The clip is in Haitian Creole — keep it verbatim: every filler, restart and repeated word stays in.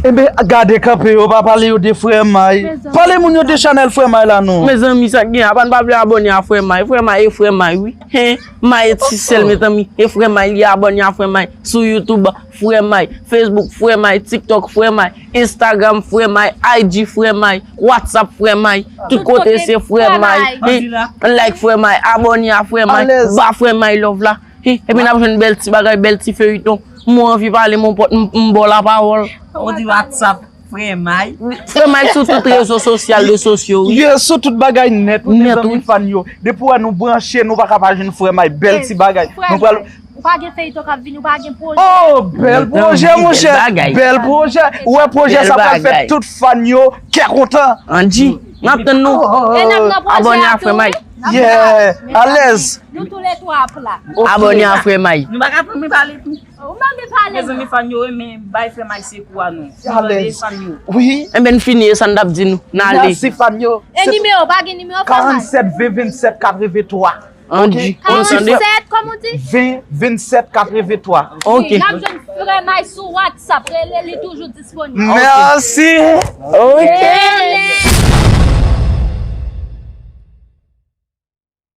Enben, gade kanpe yo, pa pale yo de Frè May. Pale moun yo de chanèl Frè May la non. Mezanmi, sa k gen, apa n pa vle abòne a Frè May? Frè May e Frè May, wi. Hen, May e ti sèl, mezanmi. E Frè May, li abòne a Frè May. Sou YouTube, Frè May. Facebook, Frè May. TikTok, Frè May. Instagram, Frè May. I G, Frè May. WhatsApp, Frè May. Tout kote se Frè May. Hen, like Frè May. Abòne a Frè May. Ba Frè May love la. Hen, epi n ap jwenn bèl ti bagay, bèl ti feyiton. Mwen anvi pale, mon pòt, m, m ba w lapawòl. Ou di WhatsApp, Frè May. Frè May sou tout rezo sosyal de sosyo, wi. Ye, sou tout bagay nèt, wi, mezanmi, fan yo. Depi w wè nou branche, nou pa ka pa jwenn Frè May, bèl ti bagay. Nou pral Ou pa gen feyton k ap vini, ou pa gen pwojè. Oh, bèl pwojè, monchè. Bèl pwojè. Ou wè pwojè sa pral fè tout fan yo kè kontan. Andy, n ap tann nou. E n ap nan pwojè a tou, wi. Yeah, alèz. Nou tou le twa ap la. Abòne a Frè May. Nou pa ka tann mwen pale tou. Ou pa vle pale. Mezanmi, fan yo, men bay Frè May sekou a nou. Alèz. Fan yo. Wi. Enben, n fini, e sa n t ap di nou. N ale. Mèsi, fan yo. E nimewo, pa gen nimewo Frè May? Karannsèt ven vennsèt katrevenntwa. Andy, ou tande? Karannsèt, kòman w di? Ven vennsèt katrevenntwa. Ok. N ap jwenn Frè May sou WhatsApp. Rele, li toujou disponib. Mèsi. Ok.